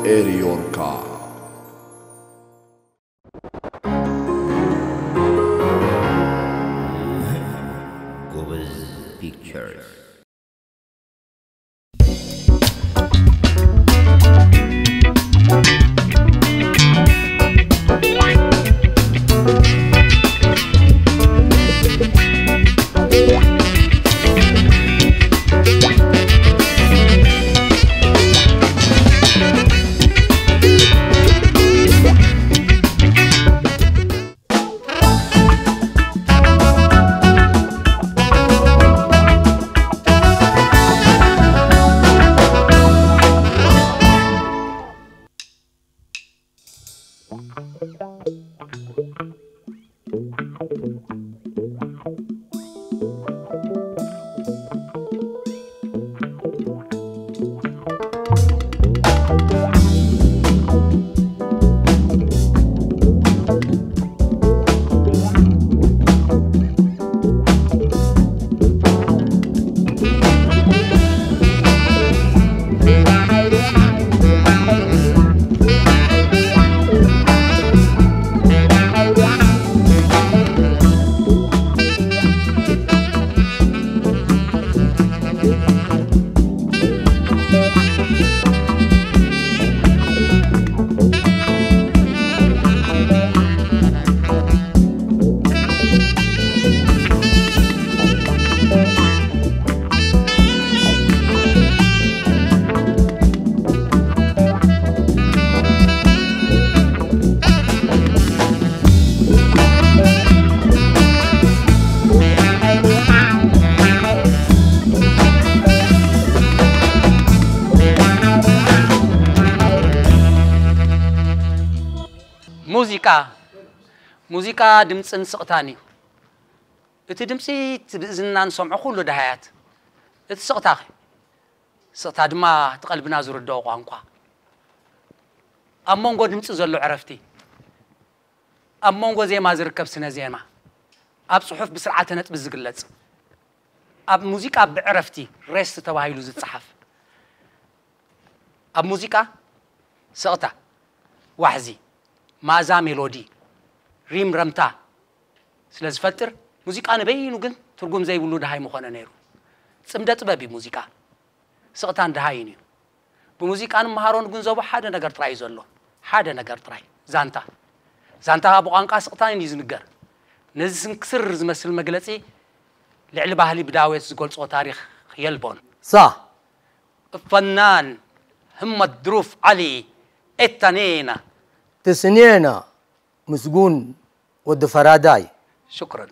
ኤሪዮርካ። ጎበዝ ፒክቸርስ። ሙዚቃ ሙዚቃ ድምፅን ስቕታን እዩ። እቲ ድምፂ እቲ ብእዝንና ንሰምዖ ኩሉ ደሃያት፣ እቲ ስቕታ ኸ? ስቕታ ድማ እቲ ቀልብና ዝርድኦ ቋንቋ። ኣብ መንጎ ድምፂ ዘሎ ዕረፍቲ፣ ኣብ መንጎ ዜማ ዝርከብ ስነ ዜማ፣ ኣብ ፅሑፍ ብስርዓተ ነጥቢ ዝግለፅ፣ ኣብ ሙዚቃ ብዕረፍቲ ሬስት ተባሂሉ ዝፀሓፍ። ኣብ ሙዚቃ ስቕታ፣ ዋሕዚ፣ ማእዛ ሜሎዲ፣ ሪም ረምታ ስለ ዝፈጥር ሙዚቃ ንበይኑ ግን ትርጉም ዘይብሉ ደሃይ ምኾነ ነይሩ። ፅምደ ጥበብ እዩ ሙዚቃ። ስቕታን ደሃይን እዩ። ብሙዚቃ ንምሃሮ ንግንዘቦ ሓደ ነገር ጥራይ እዩ ዘሎ። ሓደ ነገር ጥራይ። ዛንታ። ዛንታ ብቋንቃ ስቕታን እዩ ዝንገር። ነዚ ስንክስር ዝመስል መግለጺ ልዕሊ ባህሊ ብዳዌት ዝገልጾ ታሪኽ የልቦን። صح. ፈናን ህመት ድሩፍ ዓሊ እተኔና። ተስኔና ምስጉን ወዲ ፈራዳይ። ሽኩረን።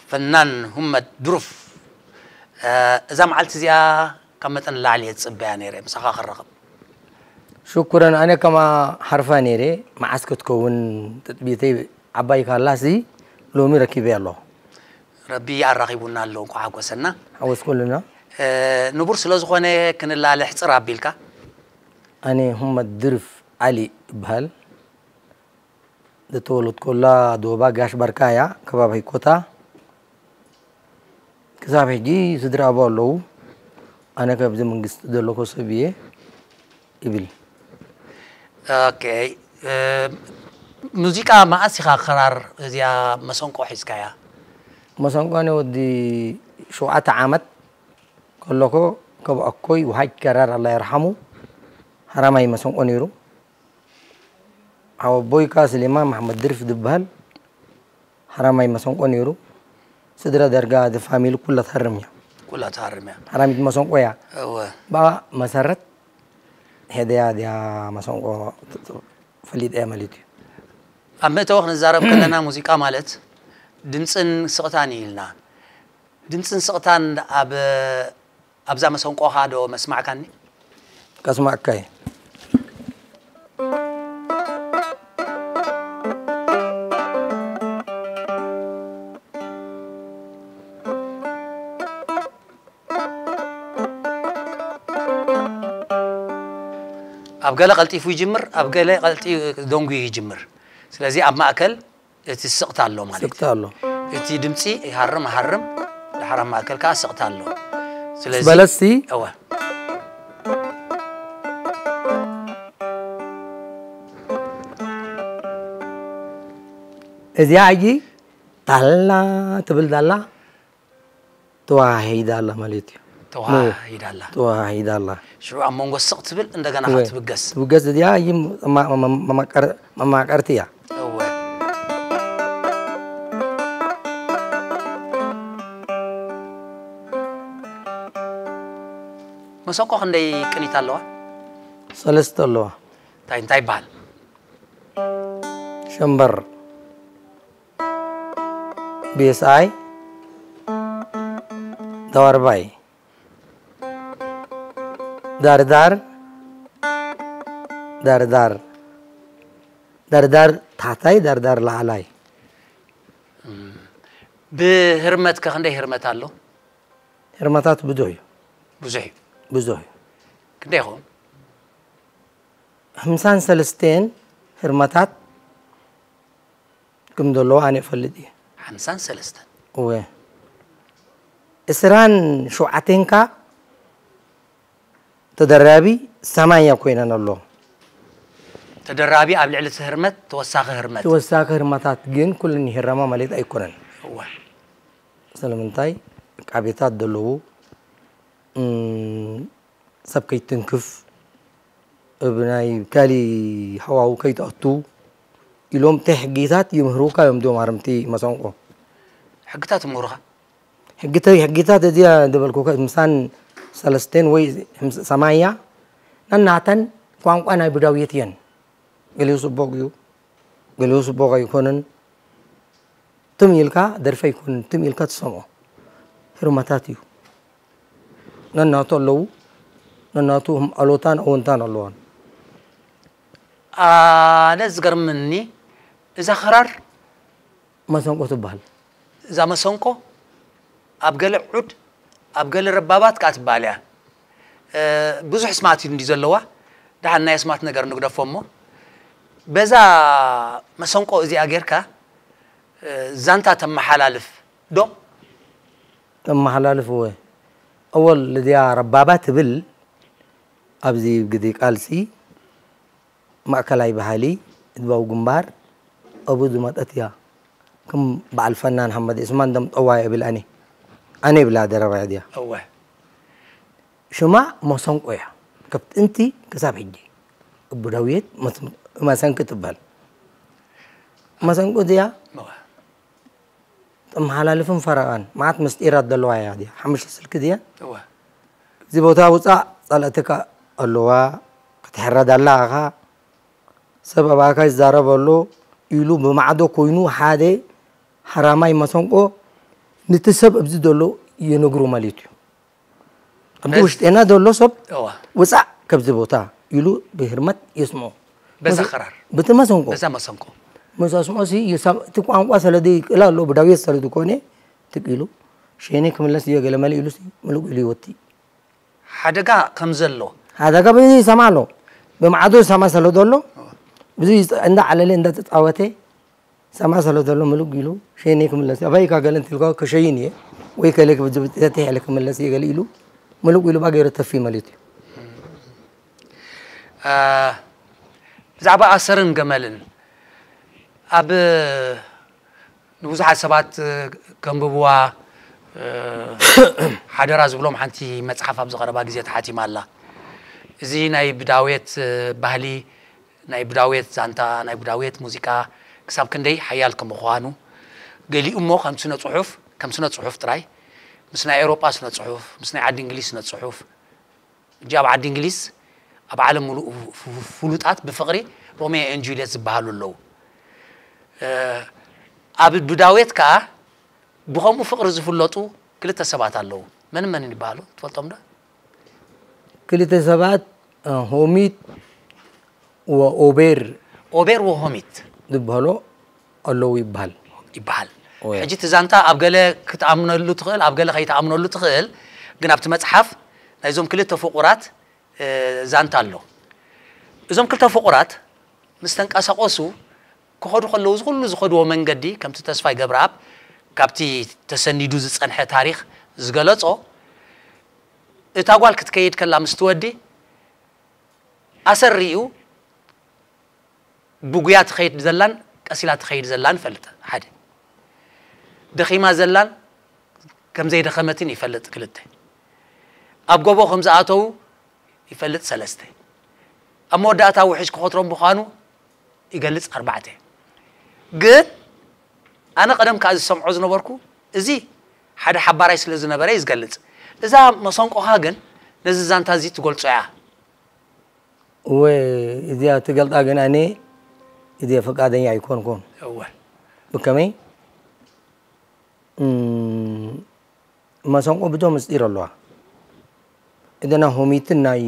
ፈናን ሁመድ ድሩፍ፣ እዛ መዓልቲ እዚኣ ካብ መጠን ንላዕሊ እየ ዝፅበያ ነይረ ምሳኻ ክረኸብ። ሽኩረን። ኣነ ከማ ሓርፋ ነይረ፣ መዓስ ክትከውን ጥጥቢተይ ዓባይ ካላሲ ሎሚ ረኪበያ ኣለኹ። ረቢ ኣራኺቡና ኣሎ፣ እንኳዕ ሓጎሰና። ሓጎስኩልና። ንቡር ስለ ዝኾነ ክንላለሕ ፅር ኣቢልካ። ኣነ ሁመድ ድርፍ ዓሊ እበሃል። ዝተወለድኩላ ዶባ ጋሽ ባርካ እያ፣ ከባቢ ኮታ። ክሳብ ሕጂ ስድራ ኣቦ ኣለዉ። ኣነ ካብዚ መንግስቲ ዘለኮ ሰብ እየ ይብል። ኦኬ፣ ሙዚቃ መዓስ ኢኻ ክራር እዚኣ መሰንቆ ሒዝካያ? መሰንቆ ኣነ ወዲ ሸውዓተ ዓመት ከለኮ ካብ ኣኮይ ውሃጅ ከራር ኣላ ይርሓሙ ሃራማይ መሰንቆ ነይሩ። ሓወቦይ ከኣ ስሌማን መሓመድ ድርፍ ዝበሃል ሓራማይ መሰንቆ ነይሩ። ስድራ ዳርጋ እቲ ፋሚሊ ኩላ ትሃርም እያ። ኩላ ትሃርም እያ። ሓራሚት መሰንቆ እያ። እወ። ብኣ መሰረት ሄደያ ድያ መሰንቆ ፈሊጠያ ማለት እዩ። ኣብ መእተዊ ክንዛረብ ከለና ሙዚቃ ማለት ድምፅን ስቕታን እዩ ኢልና። ድምፅን ስቕታን ኣብ ኣብዛ መሰንቆኻ ዶ መስማዕካኒ? ከስማዕካ እየ። ኣብ ገለ ቀልጢፉ ይጅምር፣ ኣብ ገለ ቀልጢ ደንጉዩ ይጅምር። ስለዚ ኣብ ማእከል እቲ ስቕታ ኣሎ ማለት ስቕታ ኣሎ። እቲ ድምፂ ይሃርም ሃርም፣ ድሓር ኣብ ማእከል ከዓ ስቕታ ኣሎ። ስለዚ በለስቲ እወ እዚኣ ሕጂ ታላ ትብል ዳላ ተዋሂዳ ኣላ ማለት እዩ። ተዋሂዳ ኣላ። ተዋሂዳ ኣላ። ሽዑ ኣብ መንጎ ስቕ ትብል እንደገና እወ። ከኣ ትብገስ። ትብገስ እዚኣ ይም- መማ- መማ- መማቀር- መማቀርቲ እያ። እወ። መሰንቆ ክንደይ ቅኒት ኣለዋ? ሰለስተ ኣለዋ። እንታይ እንታይ ይበሃል? ሸምበር፣ ቤስኣይ፣ ዳዋርባይ፣ ዳርዳር፣ ዳርዳር፣ ዳርዳር ታሕታይ፣ ዳርዳር ላዕላይ። ብህርመት ከ ክንደይ ህርመት ኣሎ? ህርመታት ብዙሕ እዩ። ብዙሕ እዩ። ብዙሕ እዩ። ክንደይ ይኸውን? ሓምሳን ሰለስተን ህርመታት ከም ዘለዎ ኣነ እፈልጥ እየ። ሓምሳን ሰለስተን። እወ። እስራን ሸውዓቴንካ ተደራቢ ሰማንያ ኮይነን ኣሎ። ተደራቢ ኣብ ልዕሊ እቲ ህርመት ተወሳኺ ህርመት። ተወሳኺ ህርመታት ግን ኩለን ይህረማ ማለት ኣይኮነን። እወ። ስለምንታይ ዕቃቤታት ዘለዉ እም፣ ሰብ ከይትንክፍ፣ እብ ናይ ካሊ ሃዋው ከይትኣቱ ኢሎም እንታይ ሕጊታት ይምህሩካ እዮም፣ ዲዮም ኣርምቲ መሰንቆ። ሕግታት ይምህሩኻ? ሕጊተ- ሕጊታት እዚኣ ዝበልኩካ ምሳን ሰለስቴን ወይ ሰማያ፣ ነናተን ቋንቋ ናይ ብዳውየት እየን። ገሊኡ ጽቡቕ እዩ፣ ገሊኡ ጽቡቕ ኣይኮነን። ትም ኢልካ ደርፊ ኣይኮነን፣ ትም ኢልካ ትሰምዖ፣ ህርመታት እዩ። ነናቱ ኣለዉ፣ ነናቱ ኣሎታን ኣወንታን ኣለዋን። ኣነ ዝገርምኒ እዛ ክራር መሰንቆ ትበሃል። እዛ መሰንቆ ኣብ ገለ ዑድ ኣብ ገለ ረባባት ከኣ ትበሃል እያ። ብዙሕ ስማት እዩ እንዲ ዘለዋ። ደሓን ናይ ስማት ነገር ንግደፎ እሞ፣ በዛ መሰንቆ እዚኣ ጌርካ ዛንታ ተመሓላልፍ ዶ? ተመሓላልፍ እወ። ኣወል ልድያ ረባባ ትብል ኣብዚ ግዜ ቃልሲ ማእከላይ ባህሊ ህዝባዊ ግንባር ኣብኡ ዝመጠት እያ። ከም በዓል ፈናን ሓመድ ዑስማን ደምጠዋ እብል ኣነ። ኣነ ይብላ ደረባ እያ። እወ። ሽማ መሰንቆ እያ። ካብ ጥንቲ ክሳብ ሕጂ እቡ ዳውየት መስ- መሰንቂ ትበሃል። መሰንቆ እዚኣ እወ። ተመሓላልፍን ፈረቓን መዓት ምስጢራት ዘለዋ እያ። እዚኣ ሓሙሽተ ስልኪ እዚኣ እወ። እዚ ቦታ ውፃእ ጸላእትካ ኣለዋ ክትሕረድ ኣላ ኢኻ። ሰብ ኣባካ ይዛረብ ኣሎ ኢሉ ብማዕዶ ኮይኑ ሓደ ሓራማይ መሰንቆ ነቲ ሰብ ኣብዚ ዘሎ የነግሮ ማለት እዩ። ኣብቲ በዚ- ውሽጤና ዘሎ ሰብ እዋ። ውፃእ ካብዚ ቦታ ኢሉ ብህርመት የስምዖ። በዛ ክራር። በቲ መሰንቆ በዛ መሰንቆ። መሳስዖ ሲ ይሳብ እቲ ቋንቋ ስለ ዘይክእል ኣሎ ብዳውየት ስለ ዝኾነ ትክ ኢሉ ሸኔ ክምለስ እየ ገለመለ ኢሉ ሲ ምሉእ ኢሉ ይወቲ። ሓደጋ ከም ዘሎ። ሓደጋ በዚ ይሰማ ኣሎ። ብማዕዶ ይሰማ ስለ ዘሎ ብዙ ይፀ- እንዳዓለለ እንዳተፃወተ ሰማ ስለ ዘሎ ምሉእ ኢሉ ሸኔ ክምለስ ኣባይ ካ ገለ እንትልካ ከሸይን እየ ወይ ከለ ክብዝብጥ ኢለ ክምለስ እየ ገለ ኢሉ ምሉእ ኢሉ ባገይሩ ተፊ ማለት እዩ። ብዛዕባ ኣሰርን ገመልን ኣብ ንብዙሓት ሰባት ከንብብዋ ሓደራ ዝብሎም ሓንቲ መፅሓፍ ኣብ ዝቐረባ ግዜ ተሓቲማ ኣላ። እዚ ናይ ብዳውየት ባህሊ፣ ናይ ብዳውየት ዛንታ፣ ናይ ብዳውየት ሙዚቃ ክሳብ ክንደይ ሓያል ከም ምዃኑ ገሊኡ እሞ ከም ስነ ፅሑፍ ከም ስነ ፅሑፍ ጥራይ ምስ ናይ ኤውሮጳ ስነ ፅሑፍ ምስ ናይ ዓዲ እንግሊዝ ስነ ፅሑፍ ሕጂ ኣብ ዓዲ እንግሊዝ ኣብ ዓለም ሙሉእ ፍሉጣት ብፍቕሪ ሮሜዮ ኤን ጁልየት ዝበሃሉ ኣለዉ። ኣብ ብዳውየት ከኣ ብኸምኡ ፍቕሪ ዝፍለጡ ክልተ ሰባት ኣለዉ። መን መን ይበሃሉ ትፈልጦም ዶ? ክልተ ሰባት ሆሚት ወኦቤር ኦቤር ወሆሚት ዝበሃሉ ኣለዉ ይበሃል። ይበሃል። ወይ። ሕጂ እቲ ዛንታ ኣብ ገለ ክትኣምነሉ ትኽእል፣ ኣብ ገለ ከይትኣምነሉ ትኽእል። ግን ኣብቲ መጽሓፍ ናይዞም ክልተ ፍቑራት እ፣ ዛንታ ኣሎ። እዞም ክልተ ፍቑራት ምስ ተንቀሳቐሱ ክኸዱ ከለዉ፣ እዚ ኩሉ ዝኸድዎ መንገዲ፣ ከምቲ ተስፋይ ገብረኣብ ካብቲ ተሰኒዱ ዝጸንሐ ታሪኽ ዝገለጾ፣ እታ ጓል ክትከይድ ከላ ምስ ትወዲ፣ ኣሰር ርእዩ ብጉያ ትኸይድ ዘላን ቀስ ኢላ ትኸይድ ዘላን ይፈልጥ። ሓደ፣ ደኺማ ዘላን ከም ዘይደኸመትን ይፈልጥ። ክልተ፣ ኣብ ጎቦ ከም ዝኣተዉ ይፈልጥ። ሰለስተ፣ ኣብ መወዳእታ ውሕጅ ክኸትሮም ምዃኑ ይገልጽ። ኣርባዕተ፣ ግን ኣነ ቀደም ከኣ ዝሰምዖ ዝነበርኩ፣ እዚ ሓደ ሓባራይ ስለ ዝነበረ እዩ ዝገልጽ። እዛ መሰንቆኻ ግን ነዚ ዛንታ እዚ ትገልጾ እያ። እወ፣ እዚኣ ትገልጣ ግን ኣነ እዚኣ ፈቃደኛ ኣይኮንኩን። እወ። ብከመይ? እም፣ መሰንቆ ብዙሕ ምስጢር ኣለዋ። እደና ሆሚትን ናይ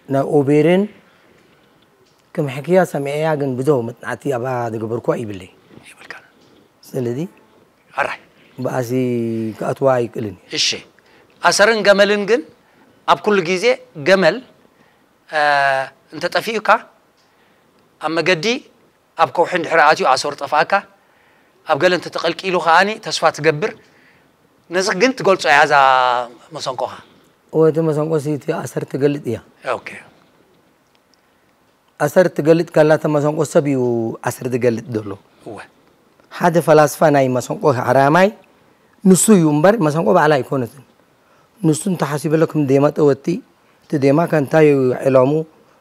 ናይ ኦቤርን ከም ሕክያ ሰሚዐያ፣ ግን ብዙሕ መጽናዕቲ ኣብኣ ዝገበርኩዋ ይብለይ። ይብልካ። ስለዚ ኣራይ። ብኣሲ ክኣትዋ ኣይክእልን። እሺ። ኣሰርን ገመልን ግን ኣብ ኩሉ ግዜ ገመል፣ እ፣ እንተጠፊኡካ ኣብ መገዲ ኣብ ከውሒ እንድሕር ኣትዩ ኣሰሩ ጠፍኣካ፣ ኣብ ገለ እንተተቐልቂሉ ከኣኒ ተስፋ ትገብር። ነዚ ግን ትገልጾ እያ እዛ መሰንቆኻ። እወ፣ እቲ መሰንቆ ሲ እቲ ኣሰር ትገልጥ እያ። ኦኬ። ኣሰር ትገልጥ ከላ፣ እቲ መሰንቆ ሰብ እዩ ኣሰር ዝገልጥ ዘሎ። እወ። ሓደ ፈላስፋ ናይ መሰንቆ ሓራማይ ንሱ እዩ እምበር፣ መሰንቆ ባዕላ ኣይኮነትን። ንሱ እንተሓሲበሎ ከም ዜማ ጠወቲ፣ እቲ ዜማ ከ እንታይ እዩ ዕላሙ፣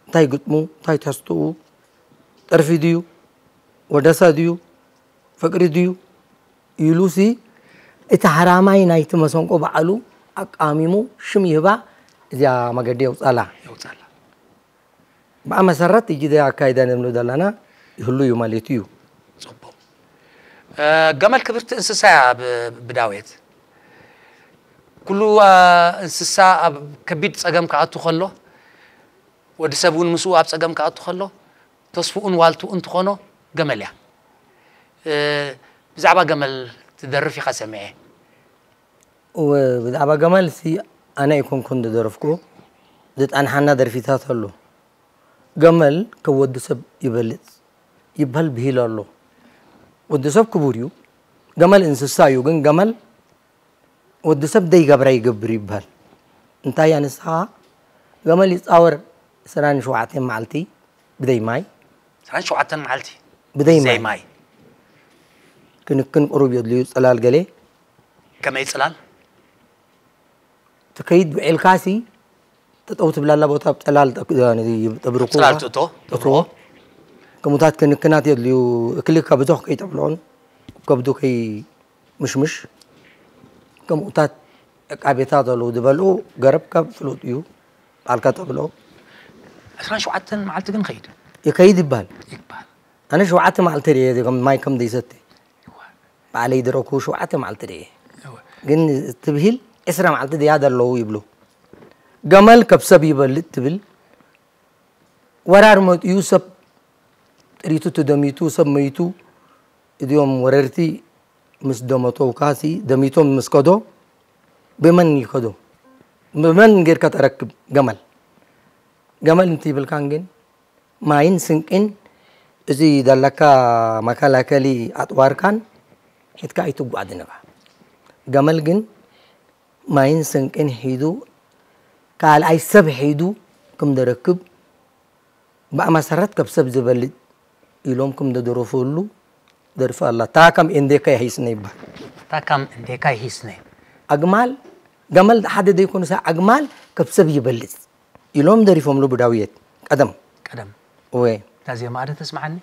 እንታይ ግጥሙ፣ እንታይ ተስጥኡ፣ ጠርፊ ድዩ፣ ወደሳ ድዩ፣ ፍቅሪ ድዩ ኢሉሲ፣ እቲ ሓራማይ ናይቲ መሰንቆ ባዕሉ ኣቃሚሙ ሽም ይህባ፣ እዚኣ መገዲ የውጻላ። የውጻላ። ብኣ መሰረት፣ እጂ ኣካይዳ ንብሎ ዘለና ይህሉ እዩ ማለት እዩ። ጽቡቕ። እ፣ ገመል ክብርቲ እንስሳ እያ ብ-፣ ብዳውየት። ኩሉ፣ እ፣ እንስሳ ኣብ ከቢድ ጸገም ክኣቱ ከሎ፣ ወዲ ሰብ እውን ምስኡ ኣብ ጸገም ክኣቱ ከሎ፣ ተስፍኡን ዋልትኡን ትኾኖ ገመል እያ። እ፣ ብዛዕባ ገመል ትደርፍ ኢኻ ሰሚዐ። እወ፣ ብዛዕባ ገመል ሲ ኣነ ኣይኮንኩን ዝደረፍኩ፣ ዝጸንሓና ደርፊታት ኣሎ። ገመል ካብ ወዲ ሰብ ይበልጽ ይበሃል ብሂል ኣሎ። ወዲ ሰብ ክቡር እዩ፣ ገመል እንስሳ እዩ። ግን ገመል ወዲ ሰብ ዘይገብራ ይገብር ይበሃል። እንታይ እያ ንስኻ? ገመል ይጻወር ዕስራን ሸውዓተን መዓልቲ ብደይ ማይ። ዕስራን ሸውዓተን መዓልቲ ብደይ ማይ። ዘይማይ። ክንክን ቅሩብ የድልዩ፣ ጽላል ገለ። ከመይ ጽላል? ትከይድ ውዒልካሲ፣ ጠጠው ትብላላ ቦታ ኣብ ጽላል ጠ-፣ ጠብርኩ። ጽላል ትእቶ፣ እቶ። ከምኡታት ክንክናት የድልዩ፣ እክሊ ከብዞ ከይጠብልዖን፣ ከብዱ ከይምሽምሽ፣ ከምኡታት ዕቃቤታት ኣለዉ። ዝበልዑ ገረብ ካብ ፍሉጥ እዩ፣ ባዕልካ ጠብልዖ። ዕስራን ሸውዓተን መዓልቲ ግን ኸይድ። ይከይድ ይበሃል። ይበሃል። ኣነ ሸውዓተ መዓልቲ ድየ ከም ማይ ከም ዘይሰቲ። ባዕለይ ድረኩ ሸውዓተ መዓልቲ ድየ። እወ። ግን ትብሂል ዕስራ መዓልቲ ድያ ዘለዉ ይብሉ። ገመል ከብ ሰብ ይበልጥ ትብል። ወራር መጥዩ ሰብ ጥሪቱ ተደሚቱ ሰብ መይቱ። እዚኦም ወረርቲ ምስ ደመተውካሲ ደሚቶም ምስ ከዶ ብመን ይከዶ? ብመን ጌርካ ተረክብ ገመል? ገመል እንት ይብልካን ግን ማይን ስንቅን እዚ ዘለካ መከላከሊ ኣጥዋርካን ሒትካ ኣይትጓዓዝን ኢኻ። ገመል ግን ማይን ስንቅን ሒዙ ካልኣይ ሰብ ሒዙ ከም ደረክብ ብኣመሰረት ከብ ሰብ ዝበልጥ ኢሎም ከም ደደረፈሉ ደርፊ ኣላ። ታካም ኤንዴካ ይሂስነ ይባል። ታካም ኤንዴካ ይሂስነ። ኣግማል ገመል ሓደ ዘይኮኑሳ ኣግማል ከብ ሰብ ይበልጽ ኢሎም ደሪፎምሉ ብዳውየት ቀደም። ቀደም። እወ። እታ ዜማ ዶ ተስምዓኒ?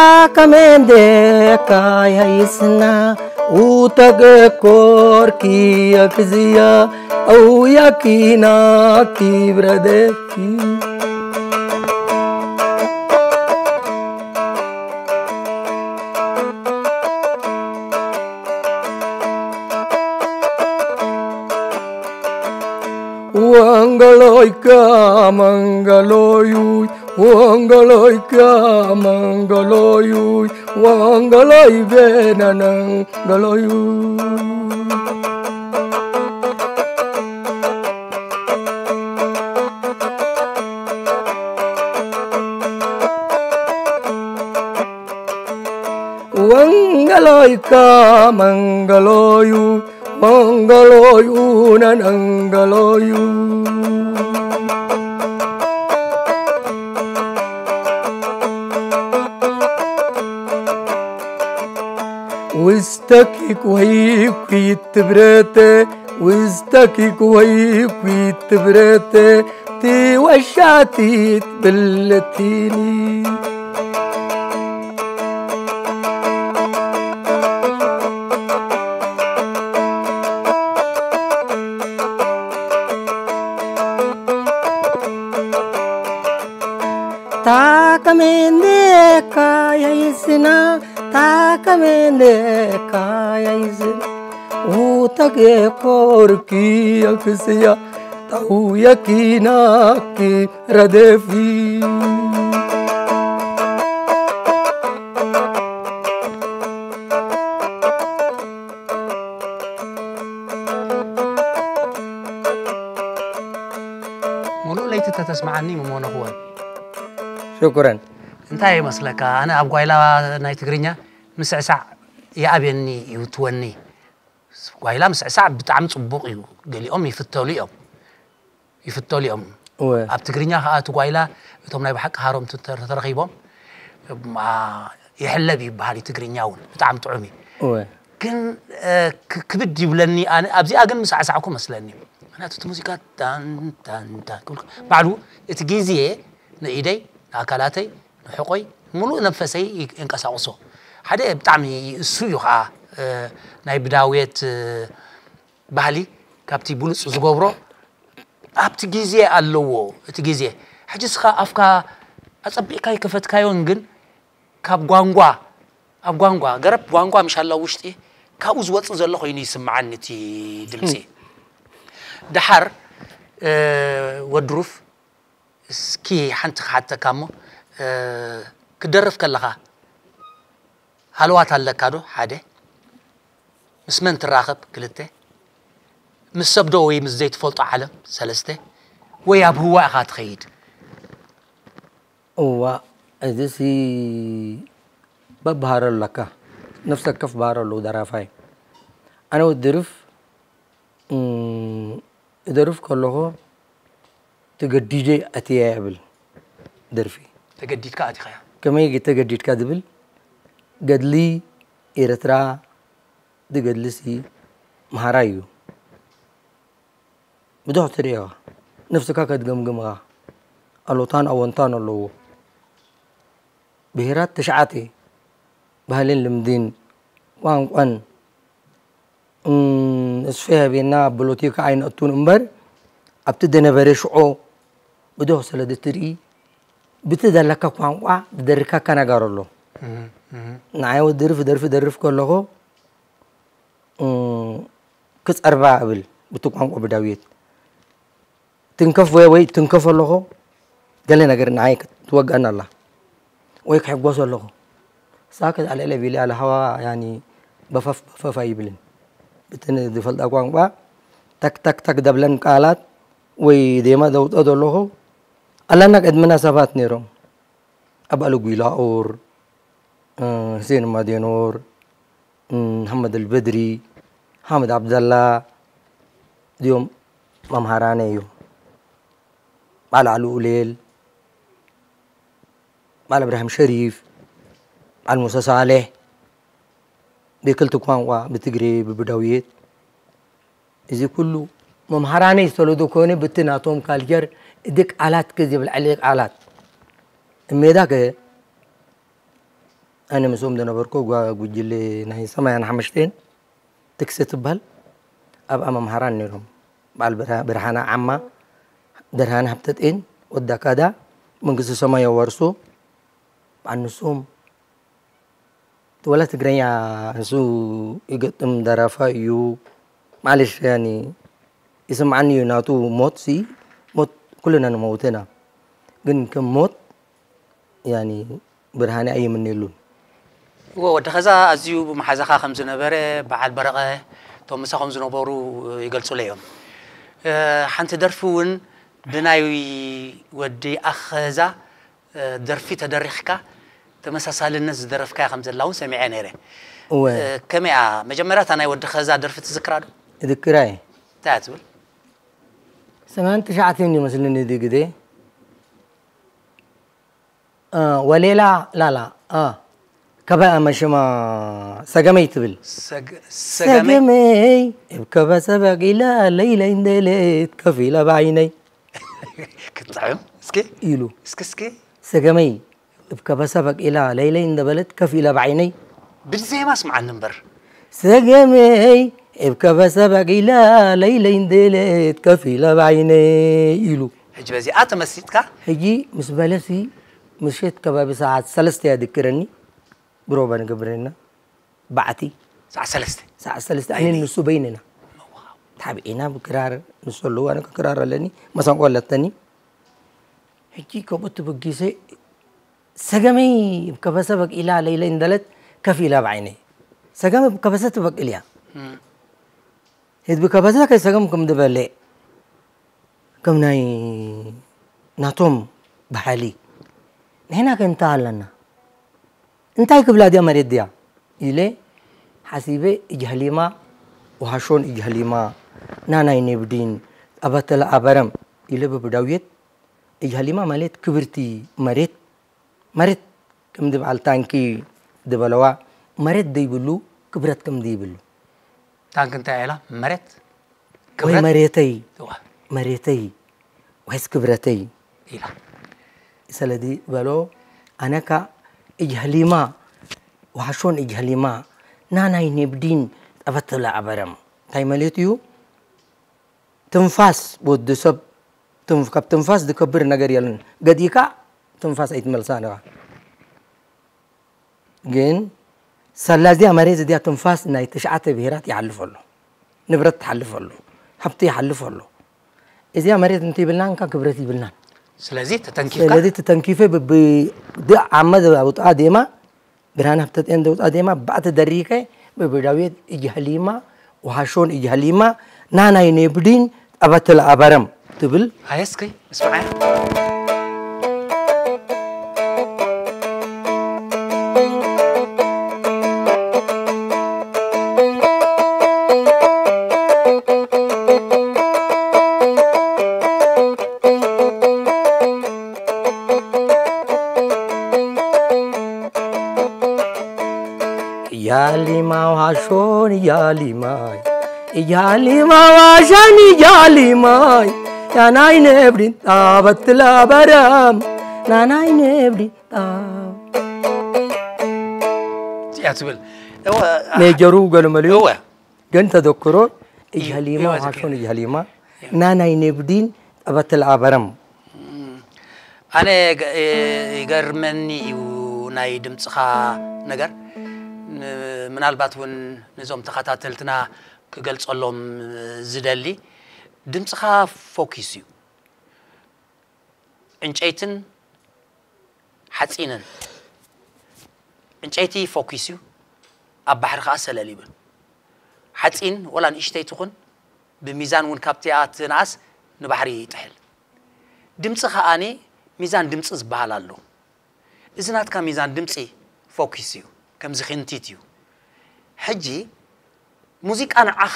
ታከሜንዴካ ያይስና ኡተገኮርኪ የክዝያ አውያኪና ኪብረደኪ። ወንገሎይካ መንገሎዩይ፣ ወንገሎይካ መንገሎዩይ፣ ወንገሎይ ቤነነንገሎዩ። ወንገሎይካ መንገሎዩ፣ መንገሎዩ ነነንገሎዩ። ውስተኪክ ወይ ኲት ትብረተ፣ ውስተኪክ ወይ ኲት ትብረተ፣ ቲ ወሻቲት ብልቲኒ። ታከሜንዴካ ያይስና፣ ታከሜንዴካ ያይስና፣ ኡተጌኮርኪ ያክስያ፣ ታውየኪናኪ ረደፊ። ሙሉእ ለይቲ ተተስምዓኒ ምሞነኽወን። ሽኩረን። እንታይ ይመስለካ? ኣነ ኣብ ጓይላ ናይ ትግርኛ ምስዕሳዕ ይኣብየኒ፣ ይውትወኒ። ጓይላ ምስዕሳዕ ብጣዕሚ ጽቡቕ እዩ። ገሊኦም ይፍተሉ እዮም። ይፍተሉ እዮም። እወ። ኣብ ትግርኛ ከኣ እቲ ጓይላ እቶም ናይ ብሓቂ ሃረምቱ እንተ-፣ ተረኺቦም፣ ማ-፣ ይሕለብ ይበሃል እዩ። ትግርኛ እውን ብጣዕሚ ጥዑም እዩ። እወ። ግን፣ እ፣ ክ-፣ ክብድ ይብለኒ ኣነ። ኣብዚኣ ግን ምሳዕሳዕኩ መስለኒ። ምኽንያቱ እቲ ሙዚቃ ታን፣ ታን፣ ታን ክብል ከ-፣ ባዕሉ እቲ ግዜ ንኢደይ፣ ንኣካላተይ፣ ንሕቖይ፣ ምሉእ ነፈሰይ ይ-፣ የንቀሳቕሶ። ሓደ ብጣዕሚ እሱ እዩ ኸዓ፣ እ፣ ናይ ብዳውየት፣ እ፣ ባህሊ ካብቲ ብሉጽ ዝገብሮ ኣብቲ ግዜ ኣለዎ፣ እቲ ግዜ። ሕጂ እስኻ ኣፍካ ኣጸቢቕካ ይከፈትካዮን ግን ካብ ጓንጓ፣ ኣብ ጓንጓ፣ ገረብ ጓንጓ ምሻላ ውሽጢ ካብኡ ዝወጽእ ዘሎ ኮይኑ ይስምዓኒ እቲ ድምጺ። ደሓር፣ እ፣ ወዲ ሩፍ፣ እስኪ ሓንቲ ክሓተካ እሞ፣ እ፣ ክደርፍ ከለኻ ሃለዋት ኣለካ ዶ? ሓደ። ምስ መን ትራኸብ? ክልተ። ምስ ሰብ ዶ ወይ ምስ ዘይትፈልጦ ዓለም? ሰለስተ። ወይ ኣብ ህዋ ኢኻ ትኸይድ? እዋ፣ እዚሲ በብሃሮ ኣለካ። ነፍሰ ወከፍ ባህሮ ኣለዎ ደራፋይ። ኣነ ወዲ ድርፍ፣ እም፣ እደርፍ ከለኹ ተገዲደ ኣትየ እብል ደርፊ። ተገዲድካ ኣቲኻያ? ከመይ ተገዲድካ ዝብል ገድሊ ኤርትራ ዝገድልሲ መሃራይ እዩ። ብዙሕ ትርእዮ፣ ነፍስካ ከትገምግም ኢኻ። ኣሉታን ኣወንታን ኣለዎ። ብሄራት ትሽዓተ፣ ባህልን ልምድን፣ ቋንቋን፣ እም፣ እስፈ ህቤና ብሎቲካ ኣይነእቱን እምበር፣ ኣብቲ ደነበረ ሽዖ ብዶኽ ስለ ድትርኢ፣ ብቲ ዘለካ ቋንቋ ዝደርካካ ነገር ኣሎ። እህ፣ እህ። ንዓይ ወዲ ድርፍ ደርፊ ደርፍ ከለኹ፣ እም፣ ክጸርባ እብል ብቲ ቋንቋ ብዳውየት። ትንከፍ ወይ፣ ወይ ትንከፍ ኣለኹ፣ ገለ ነገር ንዓይ ክትወግኣና ኣላ። ወይ ክሕጎስ ኣለኹ። ሳክት ኣልዕለ ቢለ ኣለ ሃዋ፣ ያኒ፣ በፈፍ፣ በፈፍ ኣይብልን። ብትን ዝፈልጣ ቋንቋ፣ ታክ፣ ታክ፣ ታክ ደብለን ቃላት፣ ወይ ዜማ ዘውፅኦ ዘለኹ፣ ኣላና ቅድመና ሰባት ነይሮም። ኣባል ጉይላ ኦር፣ እ፣ ሁሴን ማዴኖር፣ እ፣ መሐመድ ኣልበድሪ፣ ሓመድ ዓብደላ፣ እዚኦም መምሃራነ እዩ። በዓል ኣሉ ኡሌል፣ በዓል እብራሂም ሸሪፍ፣ በዓል ሙሳ ሳሌሕ፣ ብክልቲ ቋንቋ፣ ብትግሬ፣ ብብዳውየት፣ እዚ ኩሉ መምሃራነይ ዝተለዶ ኮነ፣ ብቲ ናቶም ካልቸር፣ እዚ ቃላት ከ፣ ዝብል ዕሊ ቃላት። እሜዳ ከ፣ ኣነ ምስኦም ዝነበርኩ ጓ-፣ ጉጅለ ናይ ሰማንያን ሓሙሽተን ትክሰ ትበሃል፣ ኣብኣ መምሃራን ነይሮም። በዓል ብርሃ-፣ ብርሃነ ዓማ፣ ደርሃነ ሃብተጤን፣ ወዳ ካዳ፣ መንግስቲ ሰማይ የዋርሶ፣ በዓል ንሶም፣ ወላ ትግረኛ ንሱ ይገጥም፣ ደራፋይ እዩ። ማለሽ፣ ያኒ፣ ይስምዓኒ እዩ ናቱ ሞት ሲ ሞት ኩልና ንመውት ኢና ግን ከም ሞት ያኒ ብርሃነ ኣይምንየሉን። እዎ ወዲ ኸዛ ኣዝዩ ብመሓዛኻ ከም ዝነበረ በዓል በረቐ እቶም ምሳኹም ዝነበሩ ይገልጹለይ እዮም። ሓንቲ ደርፊ እውን ብናይ ወዲ ኣኸዛ ደርፊ ተደሪኽካ ተመሳሳልነት ዝደረፍካያ ከም ዘላ እውን ሰሚዐ ነይረ። እወ ከመይኣ መጀመርያ እታ ናይ ወዲ ኸዛ ደርፊ ትዝክራ ዶ? እድክራ እየ። እንታይ እያ ትብል? ሰማን ትሽዓተን ይመስልኒ እዚ ግዜ ወሌላ ላላ ከበ መሽማ ሰገመይ ትብል። ሰገመይ ሰገመይ እብ ከበሰ በቂላ ለይለይ እንደሌት ከፊለ ባይነይ ክትጥዕም እስኪ ኢሉ እስኪ እስኪ ሰገመይ እብ ከበሰ በቂላ ለይለይ እንደበለት ከፊለ ባይነይ ብዜማ ስምዓኒ እምበር ሰገመይ እብ ከበሰ በቂላ ለይለይ እንደሌት ከፊለ ባይነይ ኢሉ። ሕጂ በዚኣ ተመሲጥካ ሕጂ ምስ በለሲ ምሸት ከባቢ ሰዓት ሰለስተ እያ ድክረኒ ብሮባ ንገብረና ባዕቲ ሰዓት ሰለስተ ሰዓት ሰለስተ ኣነ ንሱ በይንና ተሓቢእና ብክራር ንሱ ኣለዎ ኣነ ክራር ኣለኒ መሰንቆ ኣለተኒ ሕጂ ከምኡ ትብጊሰ ሰገመይ ከበሰ በቂላ ለይለይ እንደለት ከፍ ኢላ ብዓይነይ ሰገመ ከበሰ ትበቅል እያ ህዝቢ ከበሰ ከይሰገም ከም ዝበልዕ ከም ናይ ናቶም ባህሊ ንሕና ከ እንታይ ኣለና እንታይ ክብላ ድያ መሬት ድያ ኢለ ሓሲበ እጅህሊማ ወሃሾን እጅህሊማ ናናይ ኔብዲን ጠበተለ ኣበረም ኢለ ብብዳውየት እጅህሊማ ማለት ክብርቲ መሬት መሬት ከም ዝበሃል ታንኪ ዝበለዋ መሬት ዘይብሉ ክብረት ከም ዘይብሉ ታንክ እንታይ ኢላ መሬት ወይ ክብረት መሬተይ እዋ መሬተይ ወይስ ክብረተይ ኢላ ስለዚ በሎ ኣነካ እጅህሊማ ዋሾን እጅህሊማ ናናይ ኔብዲን ጠበትለ ኣበረም እንታይ ማለት እዩ ትንፋስ ወዲ ሰብ ትንፍ- ካብ ትንፋስ ዝከብር ነገር የለን ገዲእካ ትንፋስ ኣይትመልሳ ንኻ ግን ሰላ እዚኣ መሬት እዚኣ ትንፋስ ናይ ትሽዓተ ብሄራት ይሓልፍ ኣሎ ንብረት ትሓልፍ ኣሎ ሃብቲ ይሓልፍ ኣሎ እዚኣ መሬት እንተይብልናን ካ ክብረት ይብልናን ስለዚ ተተንኪፍካ ስለዚ ተተንኪፈ ብዓመ ዘውፅኣ ዜማ ብርሃን ሃብተፅዮን ዘውፅኣ ዜማ ባዕቲ ደሪከ ብብዳውየት እጅ ህሊማ ወሃሾን እጅ ህሊማ ናናይ ኔብዲን ጠበትል ኣበረም ትብል ሃየስከይ እስምዓያ ያሊማ ዋሾን ያሊማይ ያሊማ ዋሻን ያሊማይ ያናይ ነብሪን ጣበትላ በረም ናናይ ነብሪ እያ ትብል እወ ሜጀሩ ገለመልዩ እወ ግን ተዘክሮ እጅ እዩ- ሀሊማ እዩ ዋሾን እጅ ሀሊማ ናናይ ነብዲን ጠበትላ በረም ኣነ ገ- ይገርመኒ እዩ ናይ ድምፅኻ ነገር ን- ምናልባት እውን ነዞም ተኸታተልትና ክገልፀሎም ዝደሊ ድምፅኻ ፎኪስ እዩ ዕንጨይትን ሓፂንን ዕንጨይቲ ፎኪስ እዩ ኣብ ባሕሪ ከዓ ሰለል ይብል ሓፂን ወላ ንእሽተይ ትኹን ብሚዛን እውን ካብቲኣ ትንኣስ ንባሕሪ ይጥሕል ድምፂ ከዓኒ ሚዛን ድምፂ ዝበሃል ኣሎ እዚ ናትካ ሚዛን ድምፂ ፎኪስ እዩ ከምዚ ክንቲት እዩ ሕጂ ሙዚቃ ንዓኻ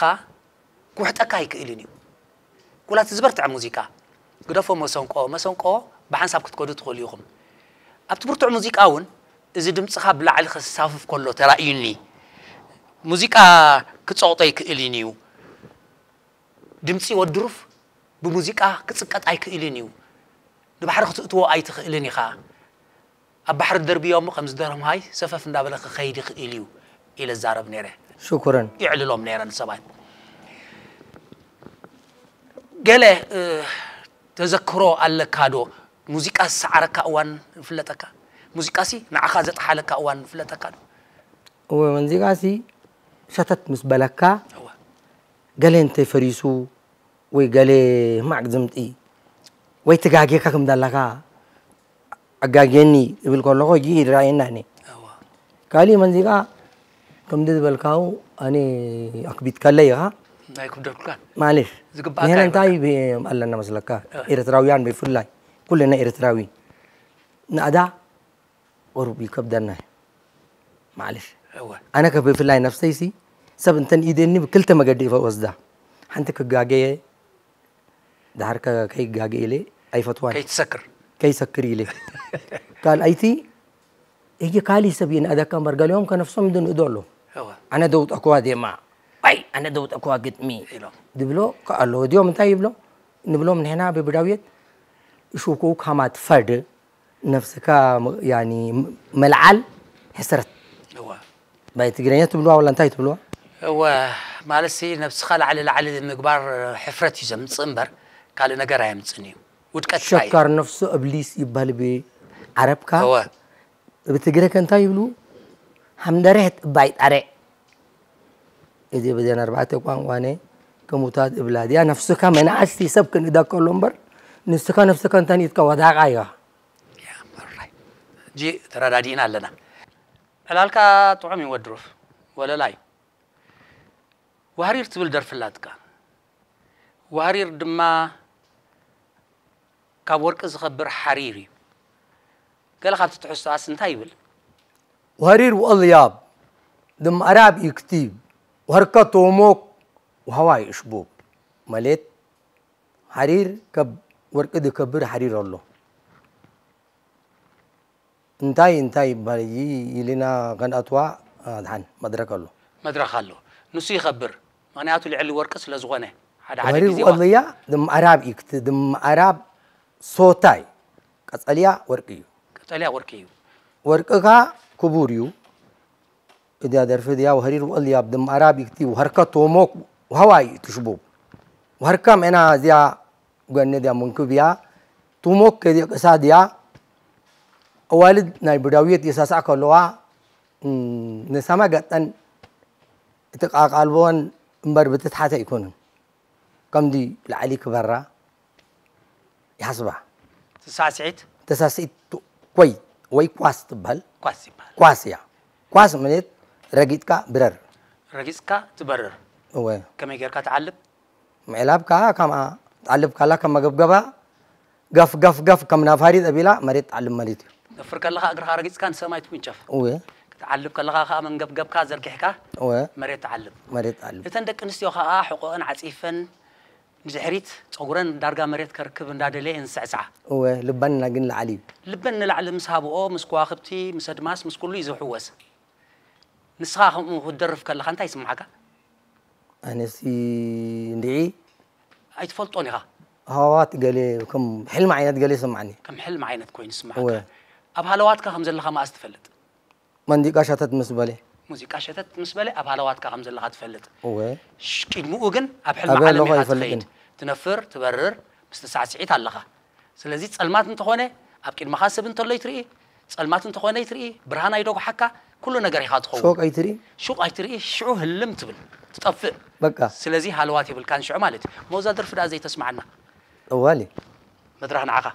ክውሕጠካ ኣይክእልን እዩ ኩላት ዝበርትዐ ሙዚቃ ግደፎ መሰንቆ መሰንቆ ብሓንሳብ ክትከዱ ትኽእሉ ኢኹም ኣብቲ ብርቱዕ ሙዚቃ እውን እዚ ድምፅኻ ብላዕሊ ከሳፍፍ ከሎ ተራእዩኒ ሙዚቃ ክፀቕጦ ኣይክእልን እዩ ድምፂ ወድሩፍ ብሙዚቃ ክፅቀጥ ኣይክእልን እዩ ንባሕሪ ክትእትዎ ኣይትኽእልን ኢኻ ኣብ ባሕሪ ደርብዮ እሞ ከም ዝደረምሃይ ሰፈፍ እንዳበለ ክኸይድ ይኽእል እዩ ኢለ ዛረብ ነይረ ሽኩረን ይዕልሎም ነይረ ንሰባት ገለ ተዘክሮ ኣለካ ዶ ሙዚቃ ዝሰዓረካ እዋን ይፍለጠካ ሙዚቃ ሲ ንዓኻ ዘጥሓለካ እዋን ይፍለጠካ ዶ እወ ሙዚቃ ሲ ሸተት ምስ በለካ እወ ገለ እንተይ ፈሪሱ ወይ ገለ ሕማቕ ዝምጢ ወይ ትጋጌካ ከም ዳላካ ኣጋጌኒ እብል ከለኹ ሕጂ ይረኣየና እኔ። እዋ ካሊእ መንዚቃ ከምዚ ዝበልካው ኣነ ኣክቢት ከለይ ኢኻ ናይ ክብደልኩካን ማለሽ ዝግባእካ ንሕና እንታይ ይበልካ። ብ- ኣለና መስለካ ኤርትራውያን ብፍላይ ኩልና ኤርትራዊ ናእዳ ቁሩብ ይከብደና እዩ ማለሽ እወ ኣነ ከ ብፍላይ ነፍሰይሲ ሰብ እንተን ኢደኒ ብክልተ መገዲ ይወስዳ ሓንቲ ክጋገየ ድሓር ከ- ከይጋገ ኢለ ኣይፈትዋን ከይትሰክር ከይሰክር ኢለ ካልኣይቲ እየ ካሊእ ሰብ ይንኣደካ እምበር ገሊኦም ከነፍሶም ድንእዶ ኣለዉ እወ ኣነ ደውጠክዋ ዜማ ኣይ ኣነ ደውጠክዋ ግጥሚ ኢሎም ድብሎ ከኣለዎ ድዮም እንታይ ይብሎ ንብሎም ንሕና ብብዳውየት እሹኩ ካማ ትፈርድ ነፍስካ ም- ያኒ ም- መልዓል ሕስረት እወ ባይ ትግርኛ ትብልዋ ወላ እንታይ ትብልዋ እወ ማለት ሲ ነብስኻ ላዕሊ ላዕሊ ምግባር ሕፍረት እዩ ዘምፅእ እምበር ካልእ ነገር ኣየምፅን እዩ ውድቀት ጥራይ እዩ። ሸካር ነፍሱ እብሊስ ይባል ብዓረብካ እወ ብትግረ ከ እንታይ ይብሉ ሓምደሬሕ ጥባይ ጣሬዕ እዚ ብዘን ኣርባዕተ ቋንቋነ ከሙታት እብላ ድያ ነፍስካ መናእስቲ ሰብ ክንእዳ ከሎ እምበር ንስካ ነፍስካ እንተኒትካ ወዳቃ ኢኻ ያ፣ ኦራይት። እጂ ተረዳዲእና ኣለና ዕላልካ ጥዑም እዩ ወድሩፍ ወለላ እዩ ዋህሪር ትብል ደርፊ ኣላትካ ዋህሪር ድማ ካብ ወርቂ ዝኸብር ሓሪር እዩ ገለ ካብቲ ትሕዝቶኣስ እንታይ ይብል وهرير وألياب دم أراب يكتيب وهركة توموك وهواي أشبوب مليت حرير كب ورقد كبر حرير الله እንታይ እንታይ ይባል እዚ ኢልና ከንኣትዋ ድሓን መድረክ ኣሎ መድረክ ኣሎ ንሱ ይኸብር ምክንያቱ ልዕሊ ወርቂ ስለ ዝኾነ ሓደ ሓደ ወሪር ግዜ ወልያ ድም ኣራብ ኢክት ድም ኣራብ ሶታይ ቀጸልያ ወርቂ እዩ ቀጠልያ ወርቂ እዩ ወርቅኻ ክቡር እዩ እዚያ ደርፊ እዚያ ወህሪር ወልያ ድም ኣራብ ኢክቲ ወህርከ ቶሞክ ወሃዋይ ትሽቡብ ወህርከ ምዕና እዚያ ጓነ እዚኣ መንክብ እያ ቱሞክ ከዚያ ቅሳድ እያ ኣዋልድ ናይ ብዳውየት የሳስዓ ከለዋ ንሳማ ገጠን እቲ ቃቃልቦን እምበር ብትትሓተ ኣይኮኑን ከምዚ ላዕሊ ክበራ ይሓስባ ሳስዒት ተሳስዒት ኮይ ወይ ኳስ ትበሃል ኳስ ይበሃል ኳስ እያ ኳስ ማለት ረጊጥካ ብረር ረጊፅካ ትበርር እወ ከመይ ጌርካ ትዓልብ ምዕላብ ከዓ ከምኣ ትዓልብ ካላ ከም መገብገባ ገፍ ገፍ ገፍ ከም ናፋሪት ኣቢላ መሬት ትዓልብ ማለት እዩ ነፍር ከለኻ እግርኻ ረጊፅካ ንሰማይ ትውንጨፍ እወ ክትዓልብ ከለኻ ከዓ መንገብገብካ ዘርጊሕካ እወ መሬት ትዓልብ መሬት ትዓልብ እተን ደቂ ኣንስትዮ ከዓ ሕቆአን ዓፂፈን ንድሕሪት ፀጉረን ዳርጋ መሬት ከርክብ እንዳደለየ እንስዕስዓ እወ ልበንና ግን ላዕሊ እዩ ልበን ንላዕሊ ምስ ሃብኦ ምስ ከዋክብቲ ምስ ኣድማስ ምስ ኩሉ እዩ ዝሕወስ ንስኻ ከምኡ ክትደርፍ ከለኻ እንታይ ይስምዓካ ኣነሲ እንድዒ ኣይትፈልጦን ኢኻ ሃዋት ገለ ከም ሕልሚ ዓይነት ገለ ይስምዓኒ ከም ሕልሚ ዓይነት ኮይኑ ይስምዓካ እወ ኣብ ሃለዋትካ ከም ዘለኻ መኣስ ትፈልጥ መንዲቃ ሸተት ምስ በለ ሙዚቃ ሸተት ምስ በለ ኣብ ሃለዋትካ ከም ዘለኻ ትፈልጥ እወ ሽ- ቅድምኡ ግን ኣብ ሕልሚ ኣበይ ዓለም ኣለኹ ኢኻ ኣይፈልጥን። ትኸይድ ትነፍር ትበርር ምስቲ ሳዕስዒት ኣለኻ ስለዚ ጸልማት እንተኾነ ኣብ ቅድመኻ ሰብ እንተሎ ይትርኢ ጸልማት እንተኾነ ይትርኢ ብርሃን ኣይደጉሓካ ኩሉ ነገር ኢኻ ትኸውን ሾቅ ኣይትርኢ ሹቕ ኣይትርኢ ሽዑ ህልም ትብል ትጠፍእ በቃ ስለዚ ሃለዋት የብልካን ሽዑ ማለት እዩ መውዛ ደርፊ ደኣ ዘይተስማዓና ጠዋሊ መድረኽ ንዓኻ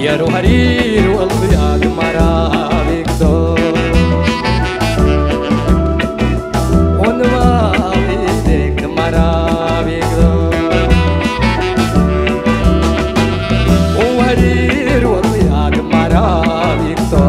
Yaro harir wal ya gmara vikto. Onwa de gmara vikto. O harir wal ya gmara vikto.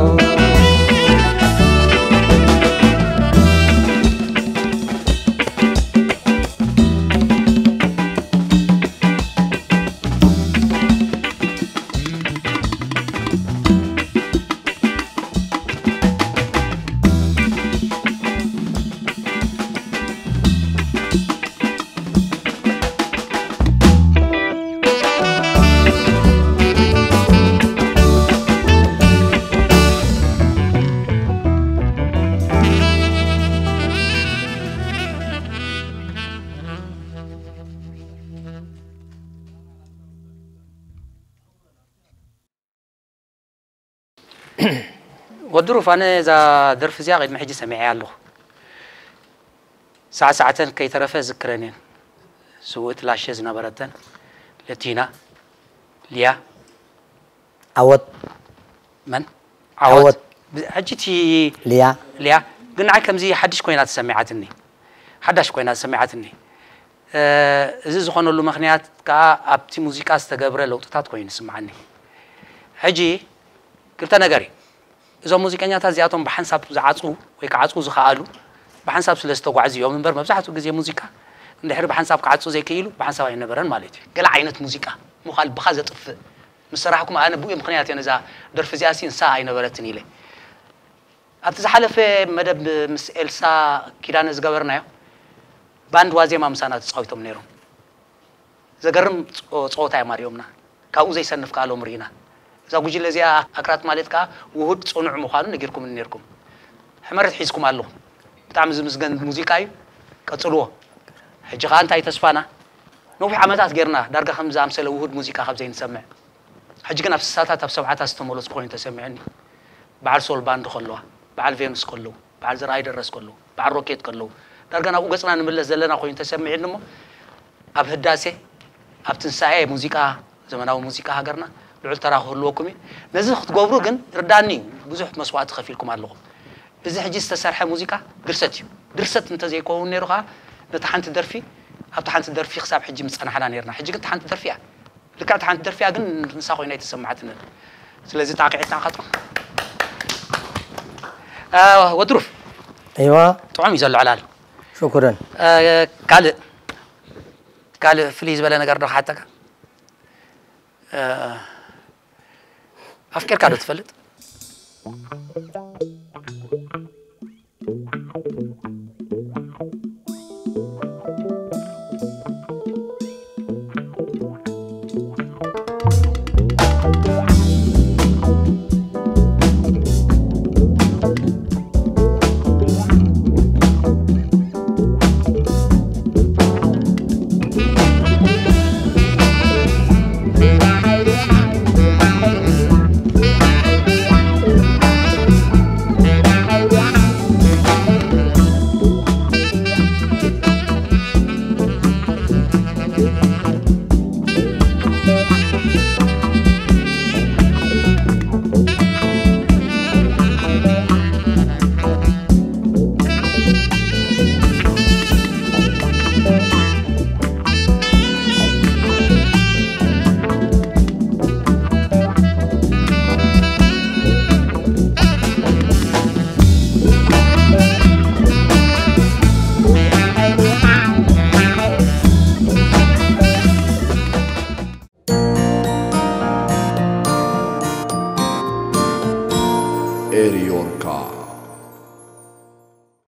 ወዲ ሩፋነ እዛ ደርፊ እዚኣ ቅድሚ ሕጂ ሰሚዐያ ኣለኹ። ሳዕሳዕተን ከይተረፈ ዝክረን እየን። ስውእት ላሸ ዝነበረተን ለቲና፣ ሊያ፣ ዓወት። መን? ዓወት። ዓወት። ብ-፣ ሕጂ እቲ ሊያ። ሊያ፣ ግን ንዓይ ከምዚ ሓድሽ ኮይና ተሰሚዓትኒ። ሓዳሽ ኮይና ተሰሚዓትኒ። እ፣ እዚ ዝኾነሉ ምኽንያት ከኣ ኣብቲ ሙዚቃ ዝተገብረ ለውጥታት ኮይኑ ይስምዓኒ። ሕጂ ክልተ ነገር እዩ። እዞም ሙዚቀኛታት እዚኣቶም ብሓንሳብ ዝዓጽዉ ወይ ክዓጽዉ ዝኸኣሉ ብሓንሳብ ስለ ዝተጓዕዙ እዮም እምበር፣ መብዛሕትኡ ግዜ ሙዚቃ እንድሕሪ ብሓንሳብ ክዓጹ ዘይክኢሉ ብሓንሳብ ኣይነበረን ማለት እዩ። ገለ ዓይነት ሙዚቃ ምዃል ብኻ ዘጥፍእ ምስ ሰራሕኩም ኣነ ብኡ ምኽንያት እየ ነዛ ደርፊ እዚኣ ሲ ንሳ ኣይነበረትን ኢለ። ኣብቲ ዝሓለፈ መደብ ምስ ኤልሳ ኪዳነ ዝገበርናዮ ባንድ ዋዜማ ምሳና ተጻዊቶም ነይሮም። ዘገርም ጸ-፣ ጸወታ እዮም ኣርእዮምና። ካብኡ ዘይሰንፍ ከኣ ሎም ርኢና። እዛ ጉጅለ እዚኣ ኣክራጥ ማለት ከኣ ውሁድ ጽኑዕ ምዃኑ ነጊርኩምኒ ነይርኩም። ሕመረት ሒዝኩም ኣለኹም። ብጣዕሚ ዝምስገን ሙዚቃ እዩ። ቀጽልዎ። ሕጂ ከኣ እንታይ ተስፋና? ነዊሕ ዓመታት ጌርና ዳርጋ ከም ዝኣምሰለ ውሁድ ሙዚቃ ካብ ዘይንሰምዕ። ሕጂ ግን ኣብ ስሳታት ኣብ ሰብዓታት ዝተመለስኩ ኮይኑ ተሰሚዑኒ። በዓል ሶል ባንድ ከለዋ፣ በዓል ቬኑስ ከለዉ፣ በዓል ዘርኣይ ደረስ ከለዉ፣ በዓል ሮኬት ከለዉ፣ ዳርጋ ናብኡ ገጽና ንምለስ ዘለና ኮይኑ ተሰሚዑኒ እሞ፣ ኣብ ህዳሴ፣ ኣብ ትንሳኤ ሙዚቃ፣ ዘመናዊ ሙዚቃ ሃገርና ልዑል ተራ ክህልወኩም እዩ። ነዚ ክትገብሩ ግን ርዳኒ እዩ፣ ብዙሕ መስዋእቲ ከፊልኩም ኣለኹም። እዚ ሕጂ ዝተሰርሐ ሙዚቃ ድርሰት እዩ። ድርሰት እንተዘይከውን ነይሩ ኸዓ፣ ነታ ሓንቲ ደርፊ፣ ኣብታ ሓንቲ ደርፊ ክሳብ ሕጂ ምጸናሕና ነይርና። ሕጂ ግን እታ ሓንቲ ደርፊ እያ። ልክዕ እታ ሓንቲ ደርፊ እያ፣ ግን ንሳ ኮይና ኣይተሰማዓትንን። ስለዚ ጣቂዕትና ኻትኩም። አ፣ ወዲ ሩፍ። እይዋ። ጥዑም እዩ ዘሎ ዕላል። ሽኩረን። አ፣ ካልእ፣ ካልእ ፍልይ ዝበለ ነገር ዶ ክሓተካ? አ፣ ኣፍቂርካ ዶ ትፈልጥ?